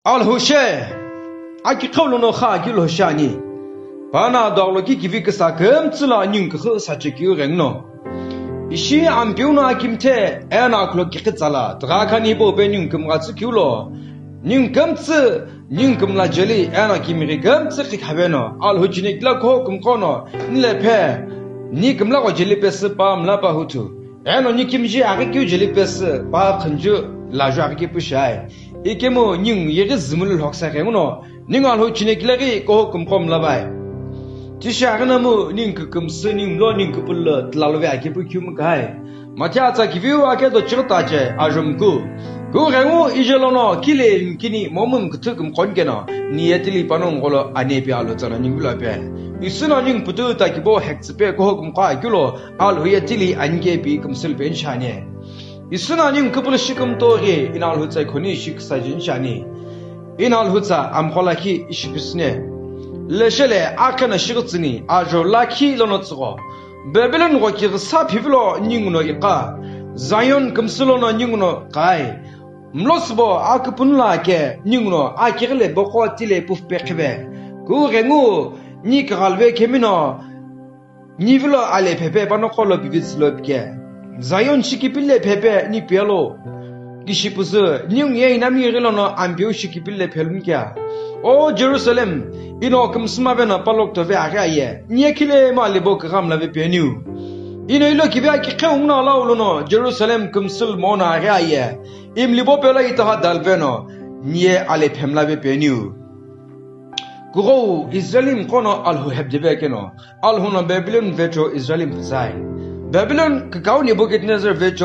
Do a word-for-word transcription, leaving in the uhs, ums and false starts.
Alhou she, akiqheu lono kha akeu lo shiani. Pana doglo ki kivi kisa kümtsü lo ningu küxü sa chekeu ghenguno. Ishi Ampeu no akimthe, eno akhulo kiqi tsala, tugha khani ipo pe ningu kümgha tsü keu lo. Ningu kümtsü, ningu kümla jeli, eno kimighi kümtsü ki khaveno, Alhou chinekila kuho kümqono, nile phe, ni kümla ko jeli pesü pa mla pa huthu. Eno ni kimji aghi keu jeli pesü, pa khünju laju aghi kepu shai. Ikemu ningu yeghi zümulu lhoksa ghenguno, ningu Alhou chinekila ghi kuho kümqo mla pai. Tishi aghi namu ningu kükümsü, ningu lo ningu küpülü, tülalove akepu keu mkai. Mathiatsa kiviu ake do chighi tache, ajumku. Ku ghengu ije lono kile mkini momu mküthü kümqon keno, ni yetili panongu lo anepi alo tsano ningu lo pe. Isüno ningu putu takibo hektsüpe kuho kümqo akeu lo, Alhou ye tili anike pi kümsülu pe nshani. Isüna ningu küpülü shi kümtoghi, ino Alhou tsa ikhoni shi küsa ji nshani. Ino Alhou tsa amqo lakhi ishi pisüne. Leshele akhena shighi tsüni, ajo lakhi lono tsügho. Babylon gho kighisa phivilo ninguno iqa. Zion kümsü lono ninguno qai. Mlosübo aküpünü lo ake, ninguno akighile boko tile pufu pe khive. Ku ghengu, ni kighalve khemino, ni vilo ale phepe pano qolo pivitsü lo pike. Zion shikipile phepe ni pielo. Kishipüzü, ningu ye inami ghilono Ampeu shikipile phelumkia. O Jerusalem, ino kümsüma veno palok tove aghi aye, ni ye khile ma libo kighamla ve peniu. Ino ilo kivi akiqheu nguno alau lono Jerusalem kümsülu mono aghi aye, imlibo pelo itaha dalveno, ni ye ale phemla ve peniu. Kughou Israelim qono Alhou hepdebe keno, Alhou no Babylon vecho Israelim püzai. Babylon kükau Nebuchadnezzar vecho